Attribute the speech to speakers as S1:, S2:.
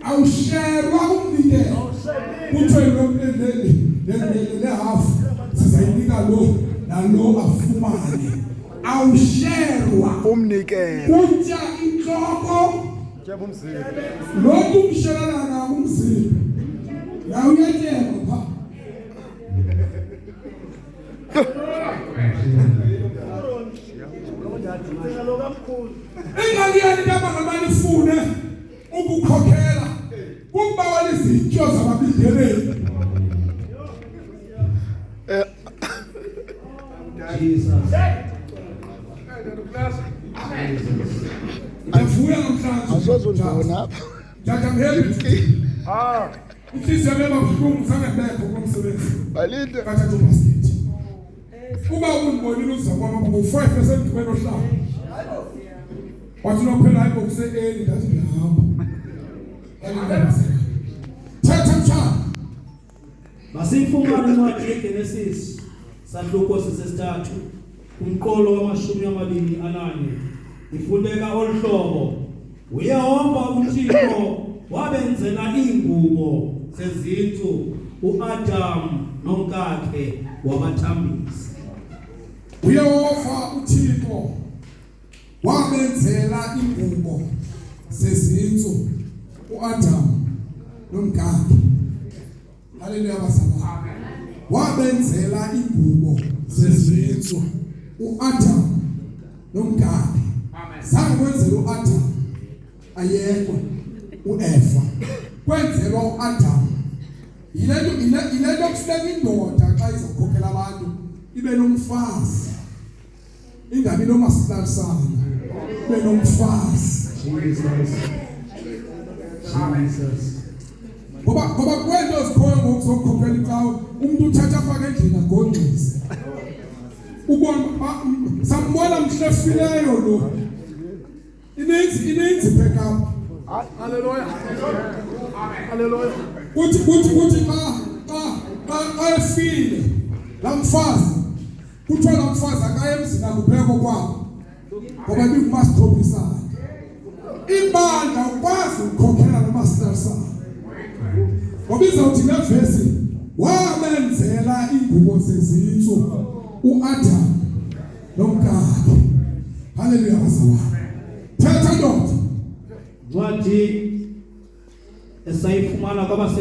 S1: Awusherwa umnikelo. Kuthiwe lo le half sizayinika lo nalo afumane. Awusherwa
S2: umnikelo.
S1: Kutya intloko.
S2: Tyeba umzimba.
S1: Lo mntu umshelelana umzimba. Nawe uyatyeba pha. Ingxaki yenu into yoba ngaba nifune ukukhokhela kukubawela izityo zababingeleli.
S3: Jesus.
S1: Ndiyavuya namhlanje.
S2: Awusozondibona apha.
S1: Tata, I'm happy. Inhliziyo yam yaba buhlungu zange ndibekho kulo msebenzi.
S2: Balinde.
S1: Kathatha ubhaskithi. Uba undibonile uza kwam apha ngo-5 esemgqibeni ohlala. Wathi nophela hayi ngokuse-eli ndathi ndiyahamba. Thetha mtshana.
S3: Masiyifumane incwadi yeGenesis sahluko sesithathu kumqolo wama-21. Ifundeka olu hlobo: uYehova uThixo wabenzela iingubo zezintsu uAdam nomkakhe, wabathambisa.
S1: UYehova uThixo wabenzela ingubo zezintsu uAdam nomkakhe. Haleluya bazalwane. Wabenzela ingubo zezintsu uAdam nomkakhe. Zange kwenzela uAdam ayekwe uEva. Kwenzelwa uAdam. Yile nto kufuneka indoda xa izakhokhela abantu ibe nomfazi. Ingabi nomasihlalisana. Ibe nomfazi.
S3: Jesus. Jesus.
S1: Ngoba kwento zikhoyo ngoku zokukhokhela icawe umuntu uthatha afake endlini agongxise. Ubona sambona mhle fileyo lo. Ininzi backup.
S2: Hallelujah. Hallelujah.
S1: Kuthi xa efile laa mfazi, kuthiwa laa mfazi akaye emzini akupheko kwabo ngoba ibingumasithopisane. Ibandla ukwazi ukukhokhela nomasihlalisana ngoba izawuthi le vesi wamenzela ingubo zezintsu uAdam nomkakhe. Haleluya bazalwane. Thetha ndoda.
S3: Incwadi esayifumana kwabase